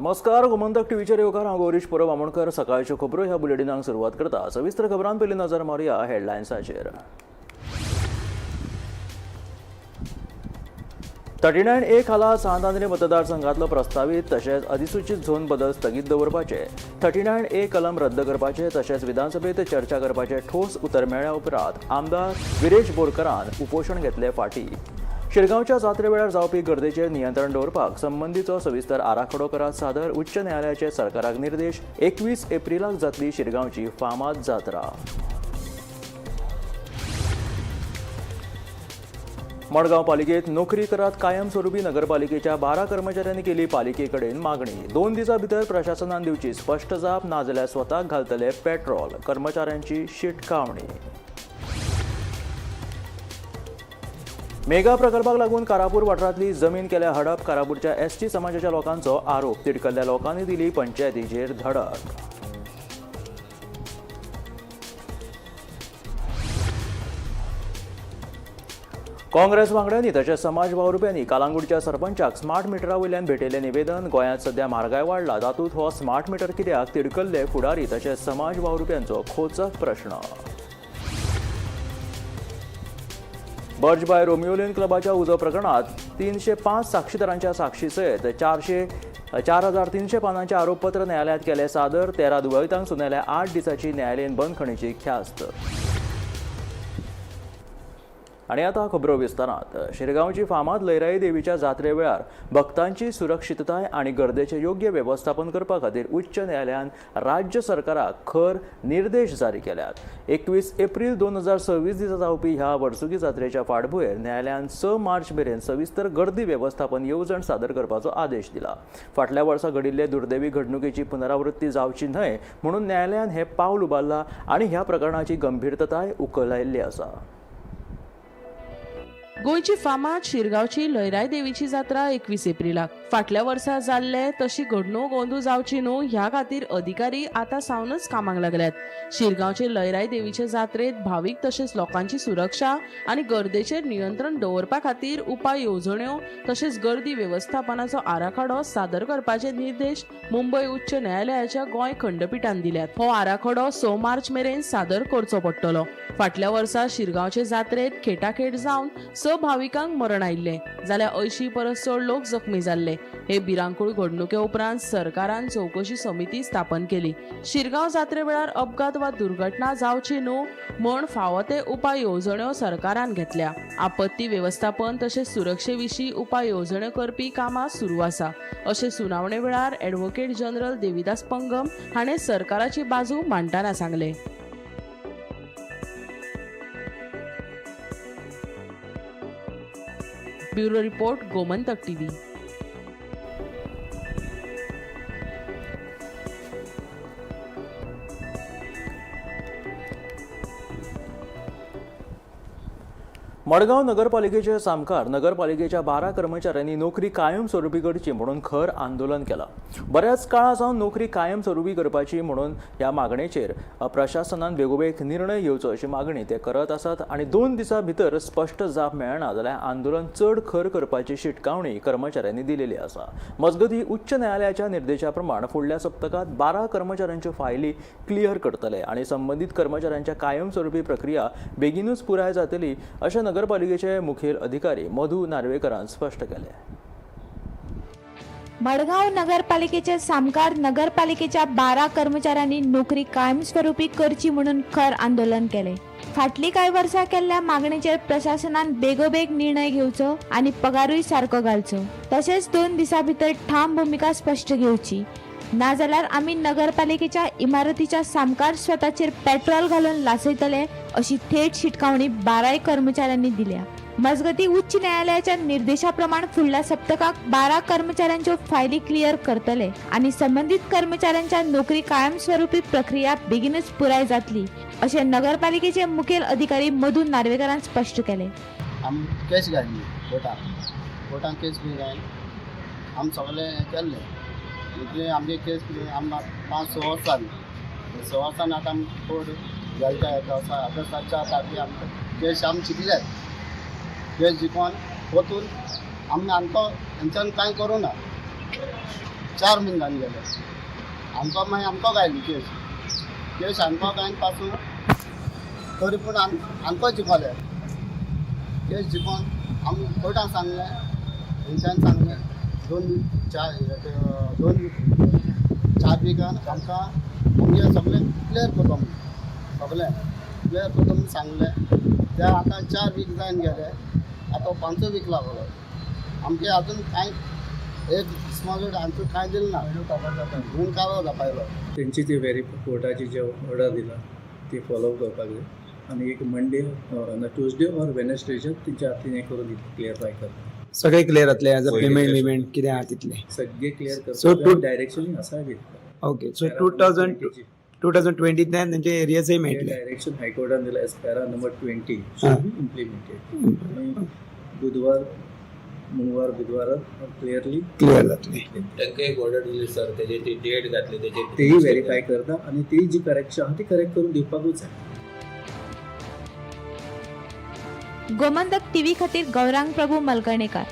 नमस्कार, गोमंतक टीव्हीचेर येवकार. हांव गौरीश परब आमोणकर. सकाळच्यो खबरो ह्या बुलेटिनाक सुरवात करता. सविस्तर खबरां पयलीं नजर मारुया हेडलायन्साचेर. 39A खाला सांत आंद्रे मतदारसंघातलो प्रस्तावीत तशेंच अधिसूचित झोन बदल स्थगीत दवरपाचे, 39A कलम रद्द करपाचे तशेंच विधानसभेत चर्चा करपाचे ठोस उतर मेळ्ळ्या उपरांत आमदार विरेश बोरकरान उपोशण घेतले फाटी. शिरगांवच्या जात्रे वेळार जावपी गर्देचेर नियंत्रण दवरपाक संबंदीचो सविस्तर आराखडो करात सादर. उच्च न्यायालयाचे सरकाराक निर्देश. 21 एप्रिलाक जातली शिरगांवची फामाद जात्रा. मडगांव पालिकेत नोकरी करात कायमस्वरूपी नगरपालिकेच्या 12 कर्मचाऱ्यांनी केली पालिकेकडेन मागणी. 2 दिसां भितर प्रशासनान दिवची स्पश्ट जाप, नाजाल्यार स्वताक घालतले पेट्रोल. कर्मचाऱ्यांची शिटकावणी. मेगा प्रकल्पाक लागून कारापूर वाठारांतली जमीन केल्या हडप. कारापूरच्या एसटी समाजाच्या लोकांचो आरोप. तिडकल्ल्या लोकांनी दिली पंचायतीचेर धडक. काँग्रेस वांगड्यांनी तशेंच समाज वावुरप्यांनी कालांगुटच्या सरपंचाक स्मार्ट मिटरा वयल्यान भेटयलें निवेदन. गोंयांत सध्या म्हारगाय वाडला, तातूंत हो स्मार्ट मिटर कित्याक? तिडकल्ले फुडारी तशेंच समाज वावुरप्यांचो खोचक प्रश्न. बर्ज बाय रोमियोलियन क्लबाच्या उजो प्रकरणात 305 साक्षीदारांच्या साक्षी सयत 4300 पानांचे आरोपपत्र न्यायालयात केले सादर. 13 दुबावितांक सुनायल्या 8 दिसांची न्यायालयीन बंदखणीची ख्यास्त. आनी आतां खबरो विस्तारांत. शिरगांवची फामाद लयराई देवीच्या जात्रे वेळार भक्तांची सुरक्षितताय आनी गर्देचें योग्य वेवस्थापन करपा खातीर उच्च न्यायालयान राज्य सरकाराक खर निर्देश जारी केल्यात. 21 एप्रील 2026 दिसा जावपी ह्या वर्सुकी जात्रेच्या फाटभुंयेर न्यायालयान 6 मार्च मेरेन सविस्तर गर्दी वेवस्थापन येवजण सादर करपाचो आदेश दिला. फाटल्या वर्सा घडिल्ले दुर्दैवी घडणुकेची पुनरावृत्ती जावची न्हय म्हणून न्यायालयान हें पावल उबारलां आनी ह्या प्रकरणाची गंभीरताय उकलायल्ली आसा. गोंयची फामाद शिरगांवची लयराई देवीची जात्रा 21 एप्रिलाक. फाटल्या वर्सा जाल्ले तशी घडणूक अंदू जावची न्हू ह्या खातीर अधिकारी आतां सावनच कामाक लागल्यात. शिरगांवचे लयराई देवीचे जात्रेत भावीक तशेंच लोकांची सुरक्षा आनी गर्देचेर नियंत्रण दवरपा खातीर उपाय येवजण्यो तशेंच गर्दी वेवस्थापनाचो आराखडो सादर करपाचे निर्देश मुंबय उच्च न्यायालयाच्या गोंय खंडपिठान दिल्यात. हो आराखडो 6 मार्च मेरेन सादर करचो पडटलो. फाटल्या वर्सा शिरगांवचे जात्रेत खेटाखेट जावन 6 भाविकांक मरण आयिल्लें जाल्यार 80 परस चड लोक जखमी जाल्ले. हे भिरांकूळ घडणुके उपरांत सरकारान चवकशी समिती स्थापन केली. शिरगांव जात्रे वेळार अपघात वा दुर्घटना जावची न्हू म्हूण फावो ते उपाय येवजण्यो सरकारान घेतल्या. आपत्ती वेवस्थापन तशेंच सुरक्षे विशीं उपाय येवजण्यो करपी कामां सुरू आसा अशें सुनावणे वेळार ॲडव्होकेट जनरल देविदास पंगम हाणें सरकाराची बाजू मांडटना सांगलें. Bureau report, Gomantak TV. Madgaon नगरपालिकेचे सामकार नगरपालिकेच्या 12 कर्मचाऱ्यांनी नोकरी कायमस्वरूपी करची म्हणून खर आंदोलन केलां. बऱ्याच काळा सावन नोकरी कायमस्वरूपी करपाची म्हणून ह्या मागणेचेर प्रशासनान बेगोबेग निर्णय घेवचो अशी मागणी ते करत आसात आनी 2 दिसां भितर स्पश्ट जाप मेळना जाल्यार आंदोलन चड खर करपाची शिटकावणी कर्मचाऱ्यांनी दिलेली आसा. मजगतीं उच्च न्यायालयाच्या निर्देशा प्रमाण फुडल्या सप्तकांत 12 कर्मचाऱ्यांच्यो फायली क्लियर करतले आनी संबंदीत कर्मचाऱ्यांच्या कायमस्वरूपी प्रक्रिया बेगीनूच पुराय जातली अशें नगरपालिकेचे मुखेल अधिकारी मधू नार्वेकरान स्पष्ट केले. मडगांव नगरपालिकेच्या सामकार नगरपालिकेच्या 12 कर्मचाऱ्यांनी नोकरी कायमस्वरूपी करची म्हणून खर आंदोलन केले. फाटली कांय वर्सां केल्ल्या मागणेचेर प्रशासनान बेगोबेग निर्णय घेवचो आनी पगारूय सारको घालचो, तशेंच 2 दिसां भितर ठाम भुमिका स्पश्ट घेवची, नाजाल्यार आमी नगरपालिकेच्या इमारतीच्या सामकार स्वताचेर पेट्रोल घालून लासयतले अशी थेट शिटकावणी 12 कर्मचाऱ्यांनी दिल्या. मजगती उच्च न्यायालयाच्या निर्देशा प्रमाण फुडल्या सप्तकाक 12 कर्मचाऱ्यांच्यो फायली क्लियर करतले आनी संबंदीत कर्मचाऱ्यांच्या नोकरी कायमस्वरूपी प्रक्रिया बेगीनच पुराय जातली अशें नगरपालिकेचे मुखेल अधिकारी मधू नार्वेकरान स्पश्ट केले. आमी केस घातली कोर्टान केस बी घालून आमी सगळें केल्लें. म्हणजे आमगे केस आमकां 5-6 वर्सां जालीं. 6 वर्सां आतां आमी कोर्ट गेले त्या ऑगस्टाच्या तारखे आमकां केस आमी जिखले. केस जिखोन वतून आमी आमकां हेंच्यान कांय करूं ना. 4 म्हयने जावन गेले. आमकां मागीर आमकां घायली केस, केस आमकां घायन पासून तरी पूण आमकां जिखले. केस जिखोन आमी कोर्टाक सांगलें, तेंच्यांनी सांगलें 2-4 विकान आमकां आमगे सगळें क्लियर करता म्हणून, सगळें क्लियर करता म्हणून सांगलें. ते आतां 4 वीक जावन गेले, आतां 5 वीक लागलो. आमगे अजून कांय एक स्मॉल आमकां कांय दिलें ना, म्हणून कालो दाखयलो. तेंची ती व्हेरी कोर्टाची जे ऑर्डर दिला ती फॉलो करपाक जाय आनी एक मंडे ट्युजडे ऑर वेनसडेचेर तेंच्या हातीन हें करून दितले, क्लियरफाय करता. सगळे क्लियर जातले एज अ पयलीं पेमेंट cash. बिमेंट कितें आहा तितलें? सगळे क्लियर So करता. डायरेक्शन आसा बी. ओके, सो 2020तल्यान तेंचे एरियाजय मेळटले. डायरेक्शन हायकोर्टान दिला as para number 20 should be implemented. आनी बुधवार, मंगळवार, बुधवारात क्लियरली क्लियर जातले. तांकां एक ऑर्डर दिली सर, तेजे ती डेट घातली तेजे. तेही व्हेरीफाय करता आनी ती जी करेक्शन आहा ती करेक्ट करून दिवपाकूच जाय. गोमंतक टीव्ही खातीर गौरांग प्रभू मलकर्णेकार.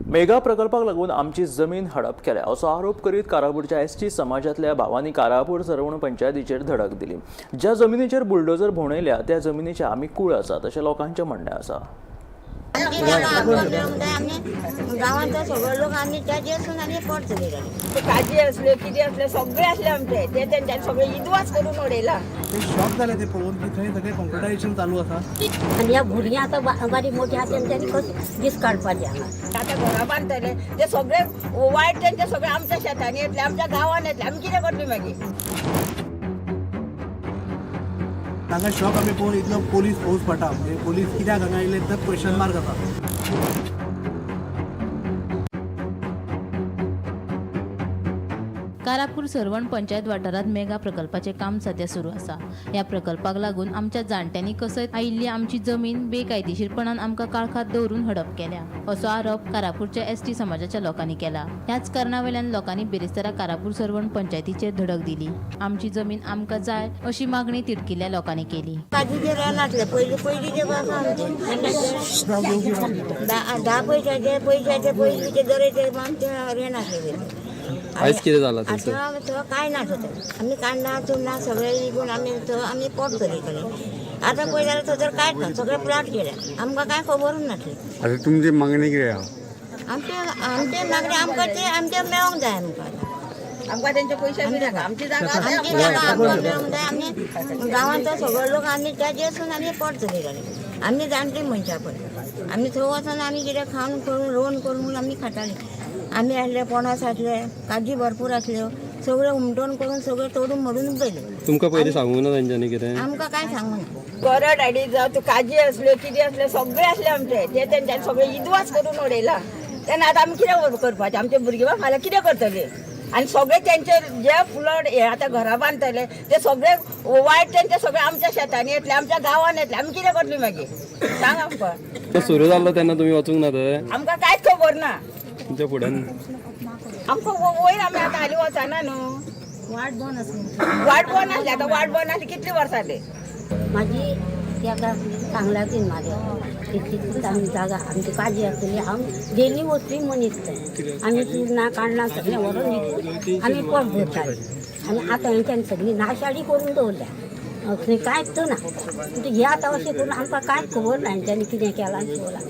मेगा प्रकल्पाक लागून आमची जमीन हडप केल्या असो आरोप करीत कारापूरच्या एसटी समाजांतल्या भावांनी कारापूर सरवण पंचायतीचेर धडक दिली. ज्या जमिनीचेर बुलडोजर भोंवयल्या त्या जमिनीचे आमी कूळ आसात अशें लोकांचें म्हणणें आसा. आमची जागा आमकां मेळोंक जाय. आमी गांवांतलो सगळो लोक आमी ताजेर आमी पोट चलयताले. ते काजी असले, कितें असले, सगळे असले आमचे ते तेंच्यांनी सगळे इदवास करून उडयला. ते शॉक जाले ते पळोवन की थंय सगळें कॉम्प्युटरायझेशन चालू आसा. आनी ह्या भुरग्यां आतां बारीक मोठी आसा, तेंच्यांनी कशें दीस काडपाचे हांगा? आतां घरां बांदतले ते सगळे वायट तेंचे सगळे आमच्या शेतांनी येतले, आमच्या गांवांत येतले. आमी कितें करतली मागीर? हांगा शॉक आमी पळोवन इतलो पोलीस फोर्स पडटा, म्हणजे पोलीस कित्याक हांगा येयले तर क्वेश्चन मार्क आसा. कारापूर सर्वण पंचायत वाठारांत मेगा प्रकल्पाचें काम सध्या सुरू आसा. ह्या प्रकल्पाक लागून आमच्या जाणट्यांनी कसत आयिल्ली आमची जमीन बेकायदेशीरपणान आमकां काळखांत दवरून हडप केल्या असो आरोप कारापूरच्या एसटी समाजाच्या लोकांनी केला. ह्याच कारणा वयल्यान लोकांनी बिरेस्तारा कारापूर सर्वण पंचायतीचेर धडक दिली. आमची जमीन आमकां जाय अशी मागणी तिडकिल्ल्या लोकांनी केली. काजीचे रान आसले पयलीं, पयलींचे आसा आमचे 10 पयशाचे, पयशाचे पयलींचे दरेचे आमचे रेन आसले. आयज कितें जालां? आतां थंय कांय ना, थंय आमी कांडा चुन्नां सगळें विकून आमी थंय आमी पोट चलयताले. आतां पळय जाल्यार थंयसर कांयच ना, सगळे प्लॉट केले, आमकां कांय खबरूच नासली. आतां तुमची मागणी कितें आहा? आमचे आमचे मागणी आमकां ते आमचे मेळोंक जाय आमकां. आमकां तेंचे पयशे बी नाका, आमची जागा आसा. आमची जागा आमकां मेळोंक जाय. आमी गांवांतलो सगळो लोक आमी ताजेर आमी पोट चलयताले. आमी जाणटी मनशां पळय, आमी थंय वचून आमी कितें खावन करून रोवन करून आमी खातालीं. आमी आसले पणस आसले, काजी भरपूर आसल्यो, सगळें हुमटण करून सगळें तोडून मोडून उडयलें. तुमकां पयलीं सांगूंक ना तेंच्यांनी कितें? आमकां कांय सांगूं ना. करड हाडी जावं, तूं काजी असल्यो, कितें असले, सगळे असले आमचे ते तेंच्यांनी सगळे इदवास करून उडयला. तेन्ना आतां आमी कितें करपाचें? आमचे भुरगीं फाल्यां कितें करतलीं? आनी सगळे तेंचे जे फ्लड हे आतां घरां बांदतले ते सगळे वायट तेंचे सगळे आमच्या शेतांनी येतले, आमच्या गांवांत येतले. आमी कितें करतली मागीर? सांग आमकां. तो सुरू जाल्लो तेन्ना तुमी वचूंक ना थंय? आमकां कांयच खबर ना. तुमच्या फुड्यान आमकां वयर आमी आतां हालीं वचना न्हू. वाट बंद आसली. वाट बंद आसली, आतां वाट बंद आसली कितली वर्सां जाली. माझी ताका सांगला ती माझ्या तितलीच आमी जागा आमची काजी आसतली. हांव डेली वचपी मनीस थंय. आमी चुन्नां कांडणां सगळें व्हरून विकून आमी पोट भरतालीं. आनी आतां हेंच्यांनी सगळी नाशाडी करून दवरल्या, थंय कांयच ना. म्हणजे हे आतां अशें करून आमकां कांयच खबर ना हेंच्यांनी कितें केलां आनी दवरलां.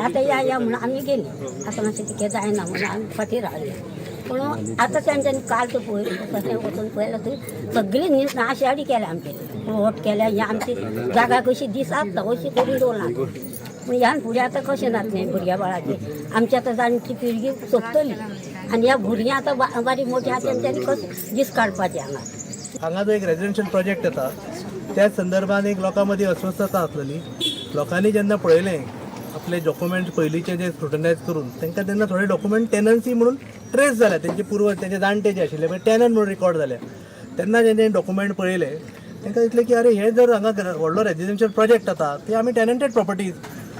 आतां या या म्हणून आमी गेलीं, आतां मातशें तिकें जायना म्हणून आमी फाटीं रावलीं. पूण आतां तेंच्यांनी काल तो पळय कशें वचून पळयल्यार थंय सगळी नाशाडी केल्या, आमची प्लॉट केल्या. ही आमची जागा कशी दिसात अशी करून दवरला. पूण ह्यान फुडें आतां कशें जातलें भुरग्या बाळाचें? आमची आतां जाणटी पिळगी सोंपतली आनी ह्या भुरग्यां आतां बारीक मोठी आसा, तेंच्यांनी कशें दीस काडपाचे हांगा? हांगा जो एक रेजिडेन्शियल प्रोजेक्ट येता त्या संदर्भात एक लोकां मदीं अस्वस्थता आसलेली. लोकांनी जेन्ना पळयलें आपले डॉक्युमेंट पयलींचे जे स्क्रुटनायज करून तांकां तेन्ना थोडे डॉक्युमेंट टेनन्सी म्हणून ट्रेस जाल्या, तेंचे पुर्वज तेंचे जाणटे जे आशिल्ले पळय टेनंट म्हणून रिकॉर्ड जाल्या. तेन्ना जेन्ना डॉक्युमेंट पळयले तांकां दिसलें की अरे हे जर हांगा व्हडलो रेजिडेन्शियल प्रोजेक्ट जाता ते आमी टेनंटेड प्रॉपर्टीज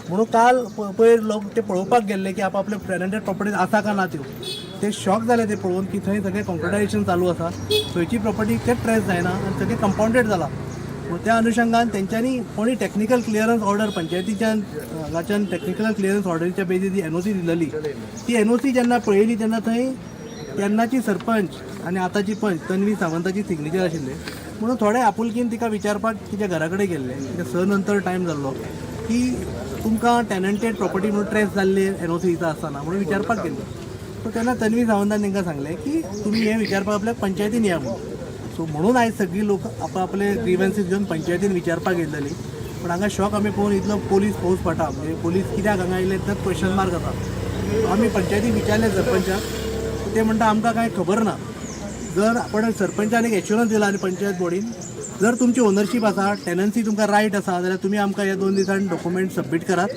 म्हणून काल पयर लोक ते पळोवपाक गेल्ले की आपआपले टेनंटेड प्रॉपर्टीज आसा काय ना त्यो. ते शॉक जाले ते पळोवन की थंय सगळें कॉम्प्युटरायझेशन चालू आसा, थंयची प्रॉपर्टी ते ट्रेस जायना आनी सगळें कंपाउंडेड जाला. त्या अनुशंगान तेंच्यांनी कोणी टॅक्निकल क्लियरन्स ऑर्डर पंचायतीच्यान हांगाच्यान टॅक्निकल क्लियरन्स ऑर्डरीच्या बेजीर जी एनओसी दिलेली, ती एनओसी जेन्ना पळयली तेन्ना थंय तेन्नाची सरपंच आनी आतांची पंच तन्वी सावंताची सिग्नेचर आशिल्ले. म्हणून थोडे आपुलकीन तिका विचारपाक तिच्या घरा कडेन गेल्ले. तिका 6 नंतर टायम जाल्लो की तुमकां टॅनंटेड प्रॉपर्टी म्हणून ट्रेस जाल्ली एनओसी दिता आसतना म्हणून विचारपाक गेल्ले. सो तेन्ना तन्वी सावंतान तांकां सांगलें की तुमी हें विचारपाक आपल्या पंचायतीन या म्हणून. सो म्हणून आयज सगळी लोक आपले ग्रिवन्सीस घेवन पंचायतीन विचारपाक येयल्ली. पूण हांगा शॉक आमी पळोवन इतलो पोलीस फौज पडटा, म्हणजे पोलीस कित्याक हांगा येयले तर क्वेश्चन मार्क आसा. आमी पंचायतीन विचारलें सरपंचाक, ते म्हणटा आमकां कांय खबर ना. जर आपण सरपंचान एक एश्युरन्स दिला आनी पंचायत बोर्डीन, जर तुमची ओनरशीप आसा, टेनन्सी तुमकां रायट आसा, जाल्यार तुमी आमकां ह्या 2 दिसान डॉक्युमेंट सबमीट करात,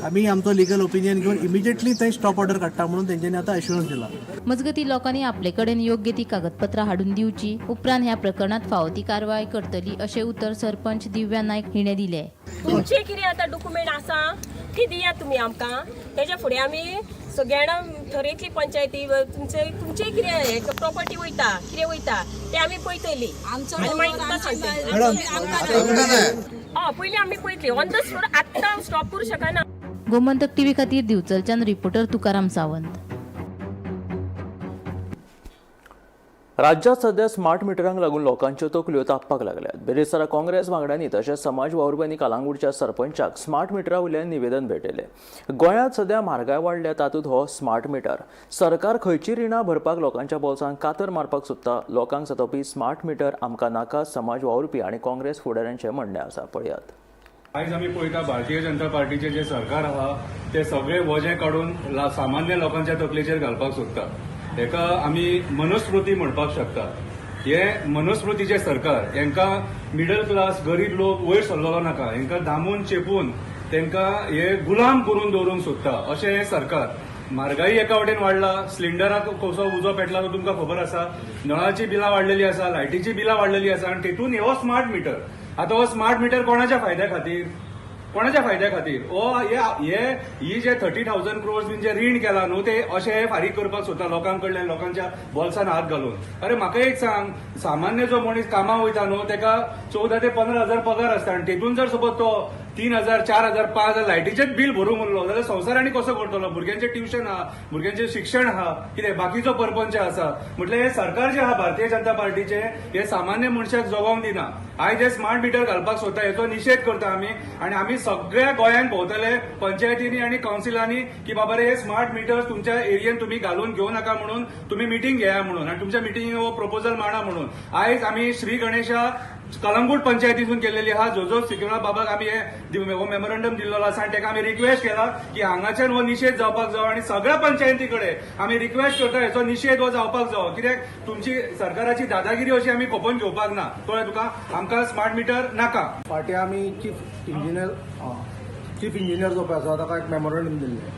आमी आमचो लिगल ओपिनियन घेवन इमिजिएटली थंय स्टॉप ऑर्डर काडटा म्हणून तेंच्यांनी आतां एश्युरन्स दिला. मजगती लोकांनी आपले कडेन योग्य ती कागदपत्रां हाडून दिवची, उपरांत ह्या प्रकरणात फावो ती कारवाय करतली अशें उतर सरपंच दिव्या नायक हिणें दिलें. तुमचे कितें आतां डॉक्युमेंट आसा ती दियात तुमी आमकां, तेच्या फुडें आमी सगळ्यांना थरयतली पंचायती. तुमचे तुमचे कितें हे प्रॉपर्टी वयता कितें वयता ते आमी पळयतली आनी मागीर तुमकां सांगतली. हय, पयलीं आमी पळयतली ऑन the spot, आत्तां स्टॉप करूं शकना. गोमंतक टीव्ही खातीर दिवचलच्यान रिपोर्टर तुकाराम सावंत. राज्यात सध्या स्मार्ट मिटरांक लागून लोकांच्यो तकल्यो तापपाक लागल्यात. बिरेस्तारा काँग्रेस वांगड्यांनी तशेंच समाज वावुरप्यांनी कलांगूटच्या सरपंचाक स्मार्ट मिटरा वयल्यान निवेदन भेटयलें. गोंयांत सध्या म्हारगाय वाडल्या, तातूंत हो स्मार्ट मिटर. सरकार खंयची रिणां भरपाक लोकांच्या बोल्सांक कातर मारपाक सोदता? लोकांक सतोवपी स्मार्ट मिटर आमकां नाका, समाज वावुरपी आनी काँग्रेस फुडाऱ्यांचें म्हणणें आसा. पळयात. आयज आमी पळयता, भारतीय जनता पार्टीचे जे सरकार आहा ते सगळे वजें काडून सामान्य लोकांच्या तकलेचेर घालपाक सोदता. हेका आमी मनुस्मृती म्हणपाक शकता. हे मनुस्मृतीचे सरकार, हेंकां मिडल क्लास गरीब लोक वयर सरलेलो नाका. हेंकां दामून चेपून तेंकां हे गुलाम करून दवरूंक सोदता अशें हें सरकार. म्हारगाई एका वटेन वाडला, सिलिंडराक कसो उजो पेटला तो तुमकां खबर आसा, नळाची बिलां वाडलेली आसा, लायटीची बिलां वाडलेली आसा आनी तेतून हो स्मार्ट मिटर. आतां हो स्मार्ट मिटर कोणाच्या फायद्या खातीर? कोणाच्या फायद्या खातीर हो? हे ही जे 30,000 क्रोर्स बीन जे रीण केला न्हू, ते अशे फारीक करपाक सोदता लोकां कडल्यान, लोकांच्या बोल्सान हात घालून. अरे म्हाका एक सांग, सामान्य जो मनीस कामाक वयता न्हू तेका 14 ते 15 हजार पगार आसता आनी तेतून जर सपोज तो 3,000, 4,000, 5,000 लायटीचेच बील भरूंक उरलो जाल्यार संवसार आनी कसो करतलो? भुरग्यांचें ट्युशन आहा, भुरग्यांचें शिक्षण आहा, कितें बाकीचो परपंच आसा. म्हटल्यार हे सरकार जे आहा भारतीय जनता पार्टीचे, हे सामान्य मनशाक जगोवंक दिना. आयज हे स्मार्ट मिटर घालपाक सोदता, हेचो निशेध करता आमी आनी आमी सगळ्या गोंयांत भोंवतले पंचायतींनी आनी कावन्सिलांनी की बाबा रे, हे स्मार्ट मिटर तुमच्या एरियेन तुमी घालून घेवं नाका म्हणून, तुमी मिटींग घेया म्हणून आनी तुमच्या मिटिंगेन हो प्रपोजल मांडा म्हणून. आयज आमी श्री गणेशा कलंगूट पंचायतीसून केलेली आहा. जोजो सिक्युरा बाबाक आमी हे हो मेमोरंडम दिल्लो आसा आनी ताका आमी रिक्वेस्ट केला की हांगाच्यान हो निशेध जावपाक जावो आनी सगळ्या पंचायती कडेन आमी रिक्वेस्ट करता, हेचो निशेध हो जावपाक जावो. कित्याक तुमची सरकाराची दादागिरी अशी आमी खपोवन घेवपाक ना. कळ्ळें तुका? आमकां स्मार्ट मिटर नाका. फाटीं आमी चीफ इंजिनियर जो पळय आसा ताका एक मेमोरंडम दिल्लें,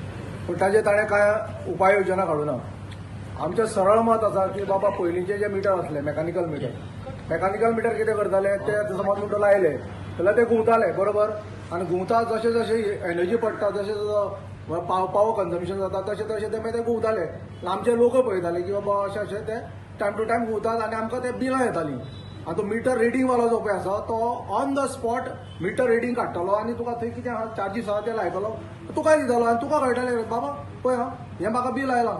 पूण ताजेर ताणें कांय उपाय योजना काडूना. आमचें सरळ मत आसा की बाबा, पयलींचे जे मिटर आसले मेकॅनिकल मिटर, मेकॅनिकल मिटर कितें करताले, ते समज म्हणटा लायले जाल्यार ते घुंवताले, बरोबर? आनी घुंवता जशें जशें एनर्जी पडटा, जशें जसो पावर कन्जम्पशन जाता, तशें तशें ते मागीर ते घुंवताले. आमचे लोक पळयताले की बाबा अशें अशें ते टायम टू टायम घुंवतात आनी आमकां ते बिलां येतालीं. आनी तो मिटर रिडींग वालो जो पळय आसा तो on the spot meter reading काडटलो आनी तुका थंय कितें आहा, चार्जीस आहा ते लायतलो, तुका दितलो आनी तुका कळटलें, बाबा पळय आं, हें म्हाका बील आयलां.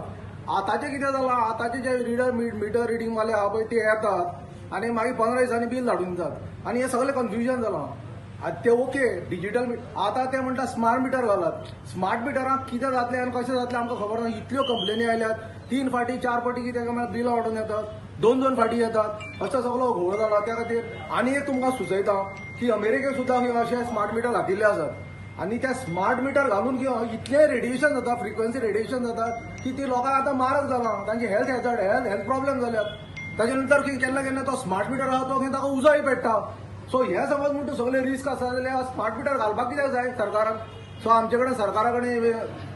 आतांचें कितें जालां, आतांचे जे रिडर मिटर रिडींग वाले आहा पळय ते येतात आनी मागीर 15 दिसांनी बील धाडून दितात आनी हें सगळें कन्फ्युजन जालां. आतां ते ओके डिजिटल, आतां ते म्हणटा स्मार्ट मिटर घालात. स्मार्ट मिटराक कितें जातलें आनी कशें जातलें आमकां खबर ना. इतल्यो कंप्लेनी आयल्यात, 3 फाटी, 4 फाटी कितें बिलां वाडून येतात, दोन दोन फाटी येतात, असो सगळो घोळ जाला. त्या खातीर आनी एक तुमकां सुचयता की अमेरिकेक सुद्दां अशे स्मार्ट मिटर घातिल्ले आसात आनी त्या स्मार्ट मिटर घालून कितें इतलें रेडिएशन जाता, फ्रिक्वन्सी रेडिएशन जाता की ती लोकांक आतां मारक जालां. तांचे health hazard, health problem जाल्यात. ताजे नंतर केन्ना केन्ना तो स्मार्ट मिटर आहा तो ताका उजोय पेट्टा. सो हे समज म्हणटा सगळे रिस्क आसा जाल्यार स्मार्ट मिटर घालपाक कित्याक जाय सरकारान? सो आमचे कडेन सरकारा कडेन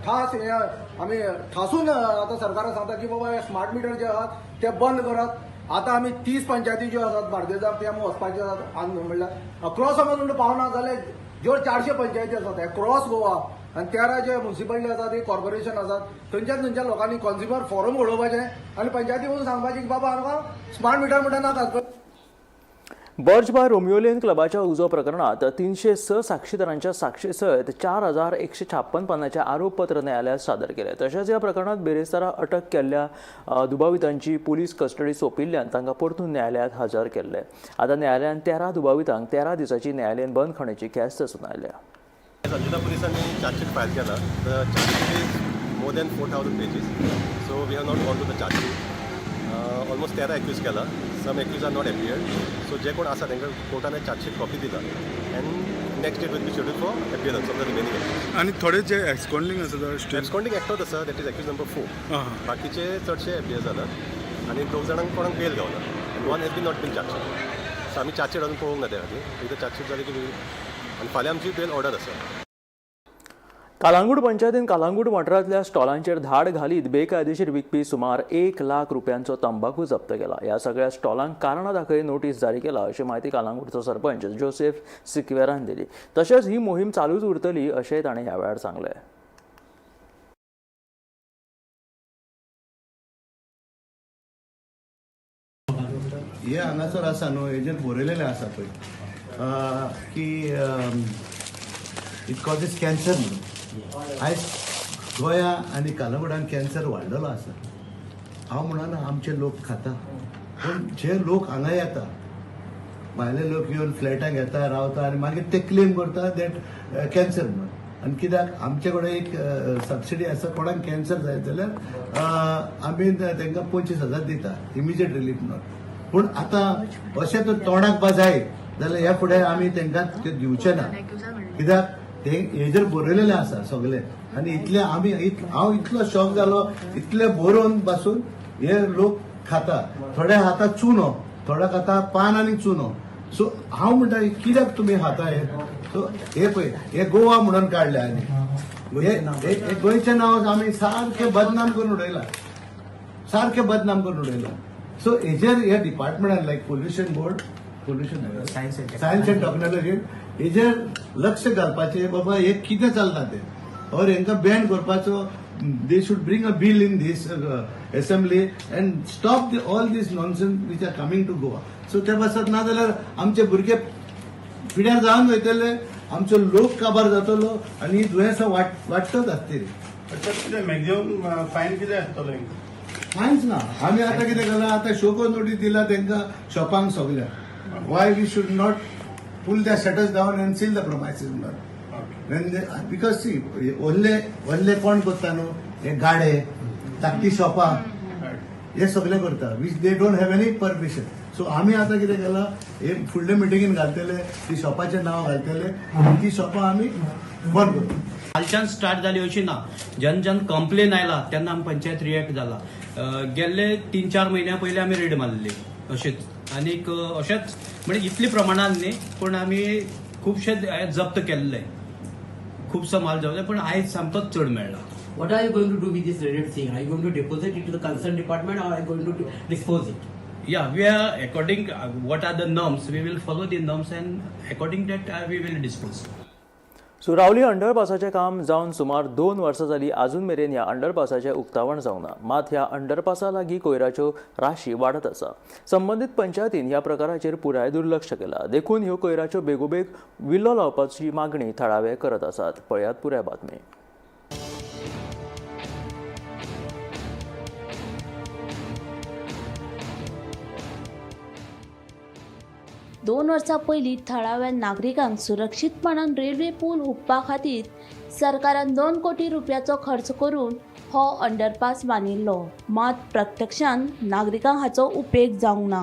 ठास हे आमी ठासून आतां सरकाराक सांगता की बाबा, हे स्मार्ट मिटर जे आहात ते बंद करात. आतां आमी 30 पंचायती ज्यो आसात बार्देजाक ते आमी वचपाचे आसात. म्हणल्यार अक्रॉस समज म्हणटा पावना जाल्यार ज्यो 400 पंचायती आसात अक्रॉस गोवा आनी 13 जे म्युनिसिपालिटी आसात, ते कॉर्पोरेशन आसात, थंयच्या थंयच्या लोकांनी कन्ज्युमर फोरम घडोवपाचें आनी पंचायती वचून सांगपाचें की बाबा, आमकां स्मार्ट मिटर म्हणटा नाका. बर्च बाय रोमियो लेन क्लबाच्या उजो प्रकरणात 306 साक्षीदारांच्या साक्षी सयत 4156 पानांचे आरोपपत्र न्यायालयात सादर केले. तशेंच ह्या प्रकरणात बिरेस्तारा अटक केल्ल्या दुबावितांची पुलीस कस्टडी सोंपिल्ल्यान तांकां परतून न्यायालयात हजर केल्ले. आतां न्यायालयान 13 दुबावितांक 13 दिसांची न्यायालयीन बंदखणीची ख्यास्त सुनायल्या. संजिता पुलिसांनी चार्जशीट फायल केला. The chargesheet is more than 4,000 pages, so we have not gone to the chargesheet. Almost 13 accused केला. Some accused are not appeared, so जे कोण आसा तांकां कोर्टान चार्जशीट कॉपी दिला and next date will be schedule for appearance of the remaining accused. आनी थोडे जे एक्सकॉन्डिंग आसा, एक्सकॉन्डिंग एकटोच आसा, that is accused number 4. बाकीचे चडशे एपियर जाल्यात आनी 2 जाणांक कोणाक बेल गावना and 1 has been not been chargesheet. So आमी चार्जशीट अजून पळोवंक ना त्या खातीर. एकदां चार्जशीट जाली की आनी फाल्यां आमची बेल ऑर्डर आसा. कालांगूट पंचायतीन कालांगूट वाठारांतल्या स्टॉलांचेर धाड घालीत बेकायदेशीर विकपी सुमार 1 लाख रुपयांचो तंबाखू जप्त केला. ह्या सगळ्या स्टॉलांक कारणां दाखय नोटीस जारी केला अशी म्हायती कालांगूटचो सरपंच जोसेफ सिक्वेरान दिली. तशेंच ही मोहीम चालूच उरतली अशें ताणें ह्या वेळार सांगलें. हे हांगासर आसा न्हू, हेजेर बरयलेलें आसा पळय की it causes cancer म्हणून. आयज गोंया आनी कालांगुटान कॅन्सर वाडलेलो आसा. हांव म्हणना आमचे लोक खाता, पूण जे लोक हांगा येता, भायले लोक येवन फ्लॅटां घेता, रावता आनी मागीर ते क्लेम करता that cancer म्हणून. आनी कित्याक आमचे कडेन एक सबसिडी आसा, कोणाक कॅन्सर जायत जाल्यार आमी तांकां 25,000 दिता इमिजिएट रिलीफ म्हणून. पूण आतां अशें तर तोंडाक बा जायत जाल्यार ह्या फुडें आमी तांकां ते दिवचे ना. कित्याक ते हेजेर बरयलेलें आसा सगळें. आनी इतलें आमी हांव इतलो शॉक जालो, इतले बरोवन पासून हे लोक खाता. थोडे खाता चुनो, थोडे खाता पान आनी चुनो. सो हांव म्हणटा कित्याक तुमी खाता हे? सो हे पळय, हे गोवा म्हणून काडले आनी हे गोंयचें नांव आमी सारकें बदनाम करून उडयलां, सारकें बदनाम करून उडयलां. सो हेजेर ह्या डिपार्टमेंटान like pollution board, pollution science and technology हेजेर लक्ष घालपाचें, बाबा हे कितें चलता तें, और हेंकां बॅन करपाचो. They should bring a bill in this assembly and stop all this nonsense which are coming to Goa. So ते पासत ना जाल्यार आमचे भुरगे पिड्यार जावन वयतले, आमचो लोक काबार जातलो आनी दुयेंसां वाडटत आसतली. मॅक्झिमम फायन कितें आसतलो? कांयच ना. आमी आतां कितें केलां, आतां शोको नोटीस दिला तांकां शॉपांक सगळ्या. Why we should not pull the shutters down and seal the premises म्हणून. Because सी व्हडले व्हडले कोण करता न्हू, हे गाडे, धाकटी शॉपां हे सगळे करता, which they don't have any permission. So आमी आतां कितें केलां, हे फुडले मिटिंगेन घालतले, ती शॉपाचें नांव घालतले आनी ती शॉपां आमी बंद करतले. कालच्यान स्टार्ट जाली अशी ना, जेन्ना जेन्ना कंप्लेन आयला तेन्ना आमी पंचायत रिएक्ट जाला. गेल्ले 3-4 म्हयन्या पयलीं आमी रेड मारली अशेंच, आनीक अशेंच म्हणजे इतले प्रमाणान न्ही, पूण आमी खुबशे जप्त केल्ले, खुबसो माल जप्त, पूण आयज सामकोच चड मेळ्ळा. What are you going to do with this raided thing? Are you going to deposit it to the concerned department or are you going to dispose it? Yeah, we are according what are the norms, we will follow the norms and according that we will dispose. Surauli अंडरपासाचें काम जावन सुमार 2 वर्सां जालीं, आजून मेरेन ह्या अंडरपासाचें उक्तावण जावंक ना. मात ह्या अंडरपासा लागीं कोयराच्यो राशी वाडत आसा. संबंदीत पंचायतीन ह्या प्रकाराचेर पुराय दुर्लक्ष केलां, देखून ह्यो कोयराच्यो बेगोबेग विलो लावपाची मागणी थळावे करत आसात. पळयात पुराय बातमी. दोन वर्सां पयलीं थळाव्या नागरिकांक सुरक्षीतपणान रेल्वे पूल हुपपा खातीर सरकारान 2 कोटी रुपयाचो खर्च करून हो अंडरपास बांदिल्लो. मात प्रत्यक्षान नागरिकांक हाचो उपेग जावंक ना.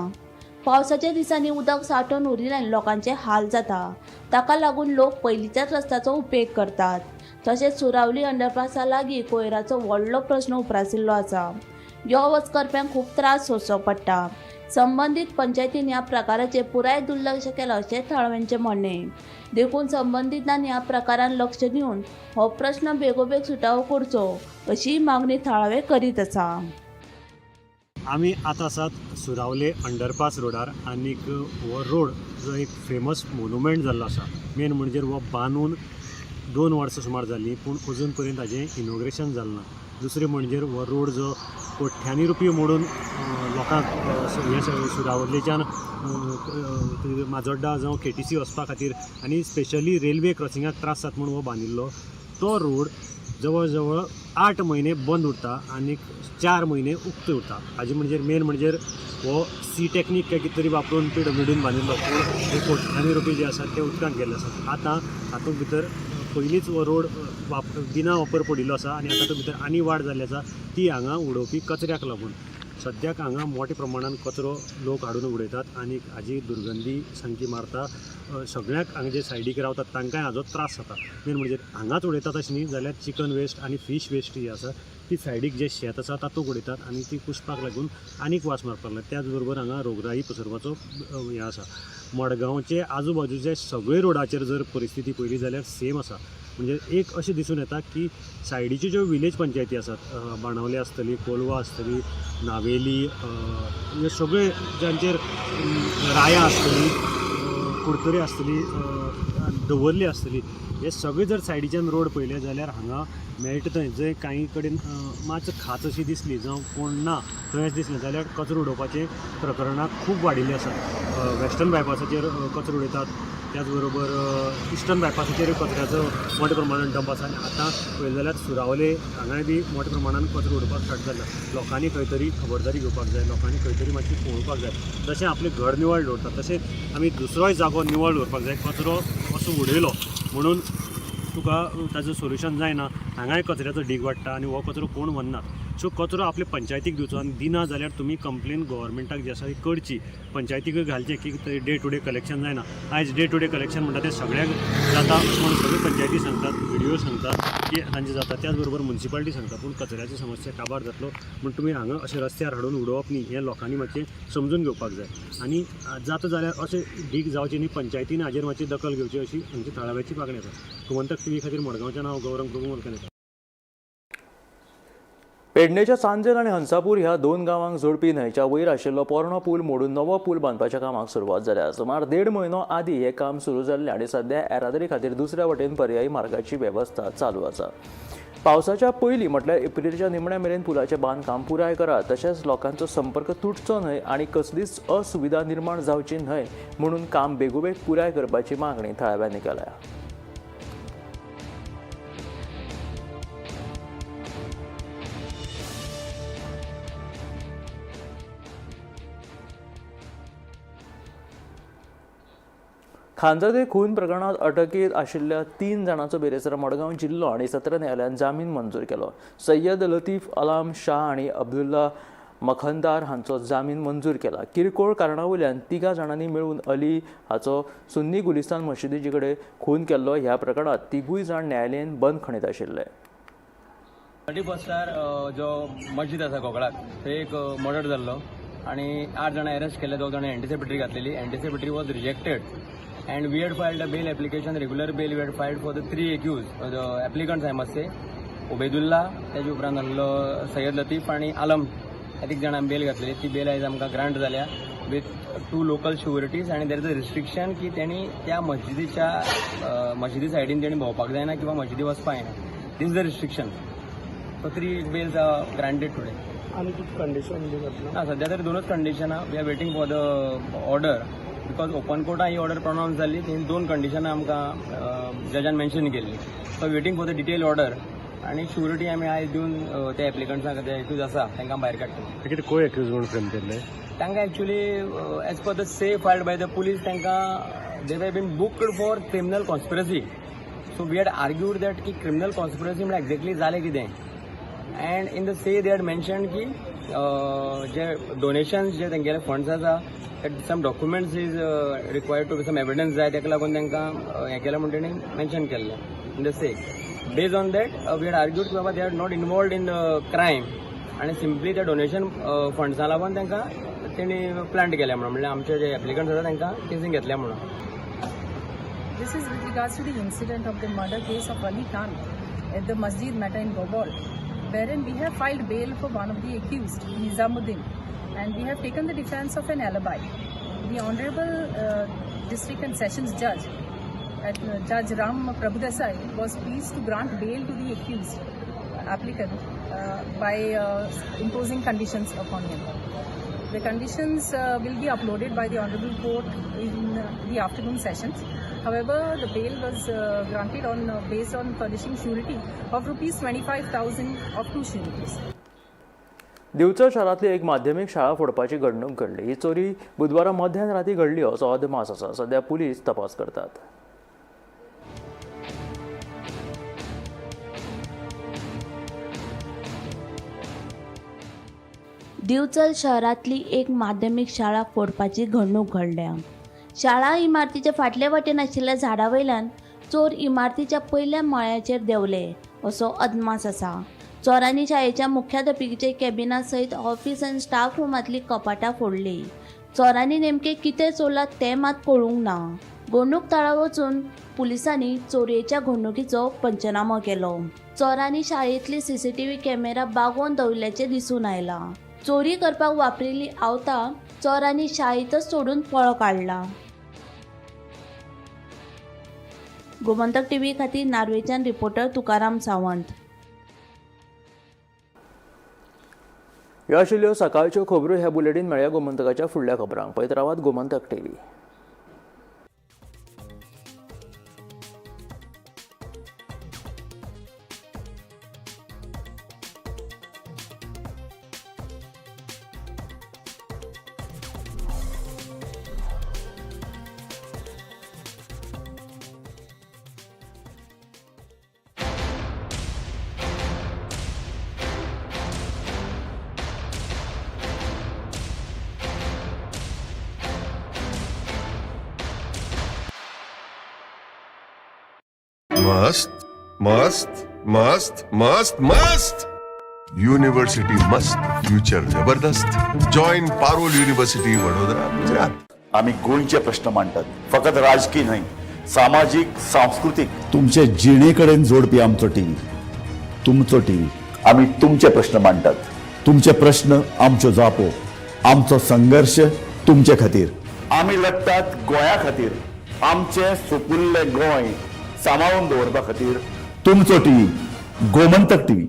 पावसाच्या दिसांनी उदक सांठोवन उरिल्ल्यान लोकांचे हाल जाता. ताका लागून लोक पयलींच्याच रस्त्याचो उपेग करतात. तशेंच सुरावली अंडरपासा लागीं कोयराचो व्हडलो प्रस्न उप्रासिल्लो आसा. यो वच करप्यांक खूब त्रास सोंसचो पडटा. संबंदीत पंचायतीन ह्या प्रकाराचेर पुराय दुर्लक्ष केलां अशें थळाव्यांचें म्हणणें. देखून संबंदितांनी ह्या प्रकारान लक्ष दिवन हो प्रस्न बेगोबेग सुटावो करचो अशी मागणी थळावे करीत आसा. आमी आतां आसात सुरावले अंडरपास रोडार आनीक हो रोड जो एक फेमस मोनुमेंट जाल्लो आसा. मेन म्हणजे हो बांदून 2 वर्सां सुमार जालीं, पूण अजून पर्यंत हाजें इनॉग्रेशन जालें ना. दुसरें म्हणजे हो रोड जो कोट्यांनी रुपये मोडून लोकांक हे सुरावलेच्यान माजोड्डा जावं केटीसी वचपा खातीर आनी स्पेशली रेल्वे क्रॉसिंगाक त्रास जाता म्हूण हो बांदिल्लो तो रोड जवळ जवळ 8 म्हयने बंद उरता आनी 4 म्हयने उक्तो उरता. हाजे म्हणजे मेन म्हणजे हो सी टॅक्नीक काय कितें तरी वापरून पीडब्ल्यूडीन बांदिल्लो, पूण हे कोट्यांनी रुपये जे आसात ते उदकांत गेल्ले आसात. आतां हातूंत भितर पयलींच हो रोड बिना वापर पडिल्लो आसा आनी आतां तो भितर आनी वाड जाल्ली आसा ती हांगा उडोवपी कचऱ्याक लागून. सद्याक हांगा मोठ्या प्रमाणान कचरो लोक हाडून उडयतात आनी हाजी दुर्गंधी सामकी मारता. सगळ्यांक हांगा जे सायडीक रावतात तांकांय हाजो त्रास जाता. मेन म्हणजे हांगाच उडयतात अशें न्ही, जाल्यार चिकन वेस्ट आनी फीश वेस्ट जी आसा ती सायडीक जे शेत आसा तातूंत उडयतात आनी ती कुसपाक लागून आनीक वास मारपाक लागता. त्याच बरोबर हांगा रोगराई पसरपाचो हें आसा. मडगांवचे आजू बाजूचे सगळे रोडाचेर जर परिस्थिती पळयली जाल्यार सेम आसा. म्हणजे एक अशें दिसून येता की सायडीच्यो ज्यो विलेज पंचायती आसात, बाणावले आसतली, कोलवा आसतली, नावेली, हे सगळे जांचेर राया आसतली, कुडतरी आसतली, दवर्ली आसतली, हे सगळे जर सायडीच्यान रोड पळयले जाल्यार हांगा मेळटा थंय जंय कांय कडेन मातसो खाच अशी दिसली जावं कोण ना थंय अशें दिसलें जाल्यार कचरो उडोवपाचें प्रकरणां खूब वाडिल्लीं आसात. वेस्टर्न बायपासाचेर कचरो उडयतात, त्याच बरोबर इस्टर्न बायपासाचेर कचऱ्याचो मोठ्या प्रमाणान डंप आसा आनी आतां पळयलें जाल्यार सुरावले हांगाय बी मोठ्या प्रमाणान कचरो उडोवपाक स्टार्ट जाला. लोकांनी खंय तरी खबरदारी घेवपाक जाय, लोकांनी खंय तरी मातशी पळोवपाक जाय. जशें आपलें घर निवळ दवरतात तशें आमी दुसरोय जागो निवळ दवरपाक जाय. कचरो असो उडयलो म्हणून तुका ताजो सोल्युशन जायना, हांगाय कचऱ्याचो ढीग वाडटा आनी हो कचरो कोण व्हरना. सो कचरो आपले पंचायतीक दिवचो आनी दिना जाल्यार तुमी कंप्लेन गव्हर्मेंटाक जी आसा ती करची, पंचायतीकूय घालचें की डे टू डे कलेक्शन जायना. आयज डे टू डे कलेक्शन म्हणटा तें सगळ्यांक जाता अशें म्हणून सगळ्यो पंचायती सांगतात, व्हिडियो सांगतात की तांचें जाता, त्याच बरोबर मुन्सिपालिटी सांगता. पूण कचऱ्याची समस्या काबार जातलो म्हूण तुमी हांगा अशें रस्त्यार हाडून उडोवप न्ही, हें लोकांनी मातशें समजून घेवपाक जाय. आनी जाता जाल्यार अशें ढीग जावचें न्ही, पंचायतीन हाजेर मातशी दखल घेवची अशी आमची थळाव्याची मागणी आसा. गोमंतक टीव्ही खातीर मडगांवच्यान हांव गौरंग प्रभू मोलकनेकर. पेडणेच्या सांजेल आनी हंसापूर ह्या 2 गांवांक जोडपी न्हंयच्या वयर आशिल्लो पोरणो पूल मोडून नवो पूल बांदपाच्या कामाक सुरवात जाल्या. सुमार 1.5 म्हयनो आदीं हें काम सुरू जाल्लें आनी सद्या येरादारी खातीर दुसऱ्या वटेन पर्यायी मार्गाची वेवस्था चालू आसा. पावसाच्या पयलीं म्हटल्यार एप्रिलच्या निमण्या मेरेन पुलाचें बांदकाम पुराय करात, तशेंच लोकांचो संपर्क तुटचो न्हय आनी कसलीच असुविधा निर्माण जावची न्हय म्हणून काम बेगोबेग पुराय करपाची मागणी थळाव्यांनी केल्या. खांजादे खून प्रकरणात अटकेत आशिल्ल्या 3 जाणांचो बिरेस्तारा मडगांव जिल्लो आनी सत्र न्यायालयान जामीन मंजूर केलो. सय्यद लतीफ अलाम शाह आनी अब्दुल्ला मखनदार हांचो जामीन मंजूर केला. किरकोळ कारणा वयल्यान 3 जाणांनी मेळून अली हाचो सुन्नी गुलिस्तान मशिदीचे कडेन खून केल्लो. ह्या प्रकरणात 3 जाण न्यायालयीन बंदखणीत आशिल्ले. 31 जो मस्जिद आसा गोगळाक थंय एक मर्डर जाल्लो आनी 8 जाणां अरेस्ट केल्ले, 2 जाणां एंटिसिपेटरी घातलेली. Anticipatory was rejected and we had filed a bail application, regular bail we had filed for the 3 accused, the applicants I must say, Ubaidullah, तेजे उपरांत आहलो सय्यद लतीफ आनी आलम, ह्या 3 जाणांक बेल घातलेली. ती बेल आयज आमकां ग्रांट जाल्या विथ 2 लोकल शुरिटीज आनी there is a restriction की तेणी त्या मस्जिदीच्या मस्जिदी सायडीन तेणी भोंवपाक जायना किंवा मस्जिदी वचपाक जायना. This is the restriction. So 3 bails are granted today. आनी कितें कंडिशन बी घातला? ना, सध्या तरी 2 कंडिशनां. We are waiting for the order because open कोर्टान he order pronounce जाल्ली, थंय 2 कंडिशनां आमकां जजान मेन्शन केल्ली. So waiting for the detail order आनी शुरिटी आमी आयज दिवन त्या एप्लिकंट्सांक जे एक्यूज आसा तांकां भायर काडटले. कितें को एक्यूज म्हूण फ्रेम केल्ले तांकां actually as per the say filed by the police तांकां they have been booked for criminal conspiracy. So we had argued that की क्रिमिनल कॉन्स्पिरसी म्हळ्यार एक्झॅक्टली जालें कितें, and in the say they had mention की जे donations जे तेंगेले funds आसा some documents is required to some evidence जाय, ताका लागून तांकां हें केलें म्हूण तेणी मेन्शन केल्लें in the say. Based on that we had argued की बाबा they are not involved in the crime आनी सिंपली त्या डोनेशन फंड्सां लागून तांकां तेणी प्लांट केल्या म्हणून, म्हणल्यार आमचे जे एप्लिकंट्स आसा तांकां केसीन घेतल्या म्हणून. This is with regards to the incident of the murder case of Ali Khan at the Masjid Mehta in Gobol, wherein we have filed bail for one of the accused, Nizamuddin, and we have taken the defense of an alibi. The Honorable District and Sessions Judge, Judge Ram Prabhudesai, was pleased to grant bail to the accused applicant by imposing conditions upon him. The conditions will be uploaded by the Honorable Court in the afternoon sessions. However, the bail was granted on based on furnishing surety of rupees 25,000 of two sureties. Divchal शारांतली एक माध्यमीक शाळा फोडपाची घडणूक घडली. ही चोरी बुधवारा मध्यान राती घडली असो अदमास आसा. सध्या पुलीस तपास करतात. दिवचल शहरांतली एक माध्यमीक शाळा फोडपाची घडणूक घडल्या. शाळा इमारतीच्या फाटले वटेन आशिल्ल्या झाडा वयल्यान चोर इमारतीच्या पयल्या माळ्याचेर देंवले असो अदमास आसा. चोरांनी शाळेच्या मुख्याध्यापिकेच्या कॅबिना सयत ऑफिस आनी स्टाफ रुमांतली कपाटां फोडली. चोरांनी नेमकें कितें चोरलां तें मात कळूंक ना. घडणूक थळार वचून पुलिसांनी चोरयेच्या घडणुकीचो पंचनामो केलो. चोरांनी शाळेंतली सीसीटीव्ही कॅमेरा बागोवन दवरिल्ल्याचें दिसून आयलां. चोरी करपाक वापरिल्ली आवतां चोरांनी शाळेंतच सोडून पळ काडला. गोमंतक टीव्ही खातीर नार्वेच्यान रिपोर्टर तुकाराम सावंत. ह्यो आशिल्ल्यो सकाळच्यो खबरो. ह्या बुलेटीन मेळया गोमंतकाच्या फुडल्या खबरांक. पळयत रावात गोमंतक टीव्ही. मस्त मस्त मस्त मस्त मस्त युनिव्हर्सिटी मस्त, फ्युचर जबरदस्त. Join Parul university, Vadodara, Gujarat. आमी गोंयचे प्रश्न मांडटात, फकत राजकी न्हय, सामाजीक, सांस्कृतीक. तुमचे जिणे कडेन जोडपी आमचो टीव्ही, तुमचो टीव्ही. आमी तुमचे प्रश्न मांडटात, तुमचे प्रश्न आमच्यो जापो, आमचो संघर्श तुमचे खातीर. आमी लढटात गोंया खातीर, आमचें सुपुल्लें गोंय सांबाळून दवरपा खातीर. तुमचो टीव्ही, गोमंतक टीव्ही.